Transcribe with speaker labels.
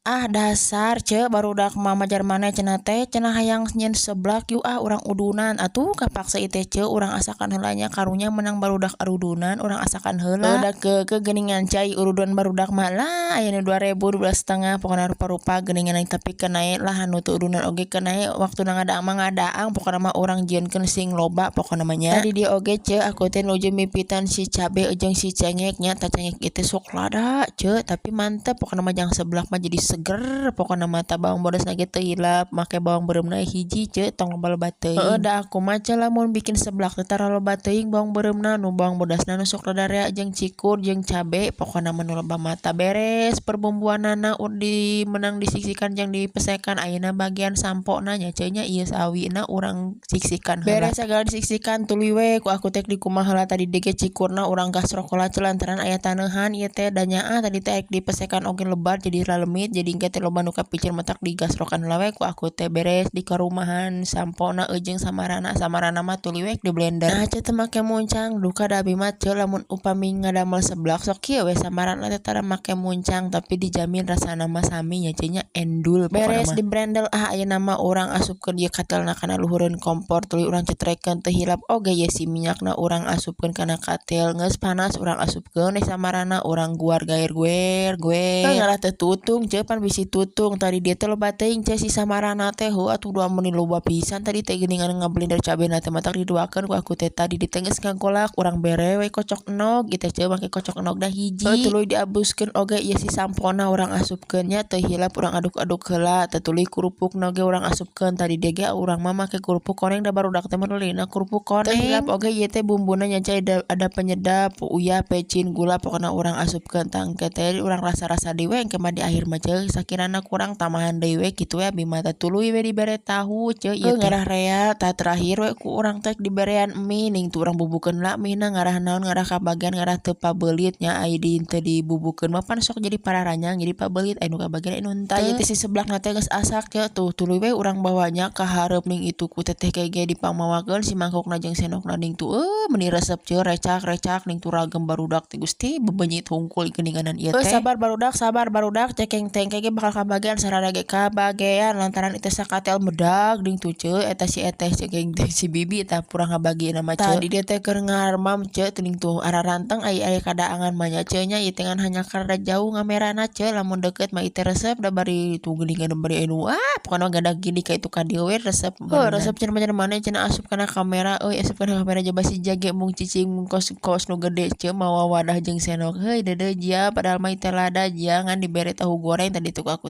Speaker 1: Ah, dasar ce barudak mama jarmane cenah teh cenah hayang nyieun seblak, yuk ah urang udunan atuh. Kapaksa ieu teh ce urang asakan heula nya, karunya menang barudak arudunan, urang asakan heula. Da ke geuningan cai urudunan barudak mah lah aya nu 2000, 12,5, pokona rupa-rupa geuningan, tapi keun lah anu teu udunan oge keun waktuna ngadaang mah ngadaang. Pokona mah urang jieunkeun sing loba pokona mah nya. Tadi dia oge ce aku teh nuju mipitan si cabe jeung si cengek nya. Tah, cengek itu sok lada ce, tapi mantep pokona mah jang seblak mah, jadi seger pokona mah. Tah, bawang bodas ge teu hilap make bawang beureumna hiji ce, tong loba-loba teuing. Heueuh, da aku mah ce lamun bikin seblak teh tara loba teuing bawang beureumna, nu bawang bodasna nu sok rada rea jeung cikur jeung cabe pokona mah nu loba mah. Tah, beres perbumbuanana di menang disiksikan jeung dipesekan, ayeuna bagian sampona nya ce nya, ieu sawina urang siksikan heula. Beres sagala disiksikan, tuluy we ku aku teh dikumaha heula. Tadi ge cikurna urang gasrok heula ce, lantaran aya taneuhan ieu teh da nyaah. Tadi teh dipesekan oge lebar, jadi ralemit, jadi engke teh loba nu kapicen, matak digasrokan heula we ku aku teh. Beres di karumahan sampona jeung samarana, samarana mah tuluy we di blender. Nah ce, teu make muncang duka da abi mah ce lamun upami ngadamel seblak sok kieu we, samarana teh tara make muncang, tapi dijamin rasana mah sami nya ce nya, endul. Beres di blender, ah ayeuna mah urang asupkeun ieu katelna kana luhureun kompor, tuluy urang cetrekeun. Teu hilap oge ye si minyakna urang asupkeun kana katel, geus panas urang asupkeun we samarana, urang guar gair guer guer ngarah teu tutung ce, pan bisi tutung. Tadi dia teh loba teuing ce si samarana teh, heuh atuh dua meuni loba pisan tadi teh geuningan ngablender cabena teh, matak diduakeun ku aku teh. Tadi di teh geus ngagolak, urang bere we kocok endog ieu teh ce, make kocok endog dah hiji. Tuluy diabuskeun oge ieu si sampona, urang asupkeun nya, teu hilap urang aduk-aduk heula. Teh tuluy kerupukna oge urang asupkeun. Tadi dia ge urang mah make kerupuk koneng, da barudak teh meulina kerupuk koneng. Teu hilap oge ieu teh bumbuna nya ce, ada penyedap, uyah, pecin, gula, pokona urang asupkeun. Tah, engke teh urang rasa-rasa deui we engke mah di akhir mah ce, sakirana kurang tambahan deui we kitu we abi mah. Teh tuluy we dibere tahu ce ieu teh ngarah rea. Tah, terakhir we ku urang teh diberean mie ning tuh, urang bubukeun lah mie na, ngarah naon, ngarah kabagian ngarah teu pabelit nya. Ai di teu dibubukeun mah pan sok jadi pararanyang, jadi pabelit anu kabagian anu henteu. Ieu teh si seblakna teh geus asak ce tuh, tuluy we urang bawanya ka hareup ning itu ku teteh ge dipangmawakeun si mangkokna jeung sendokna ning tuh. Meuni resep ce, recak-recak ning tuh, ragem barudak teh. Gusti, bebenyit hungkul geuninganan ieu teh. Sabar barudak, sabar barudak, cekeng teh engke ge bakal kabagian, sarada ge kabagean, lantaran itu sakatel medag ning tuh ce. Eta si eteh cekeng teh si bibi tah purang ngabagieuna mah ce. Tadi dia teh keur ngarmam ce ning tuh, araranteng ai aya kadaangan mah nya ce nya. Ieu teh ngan hanya karena jauh ngamerana ce, lamun deket mah ieu resep da bari tuh geuningan bari anu ah pokona gada gini ka itu ka dieu we resep. Heuh, resep cenah mah mana cenah asup kana kamera euy, asup kana kamera jaba si jage mung cicing mung kos kos nu gede ce, mawa wadah jeung sendok. Heuy deudeuh jia, padahal mah teh lada jia, ngan dibere tahu goreng tadi tuh ku aku.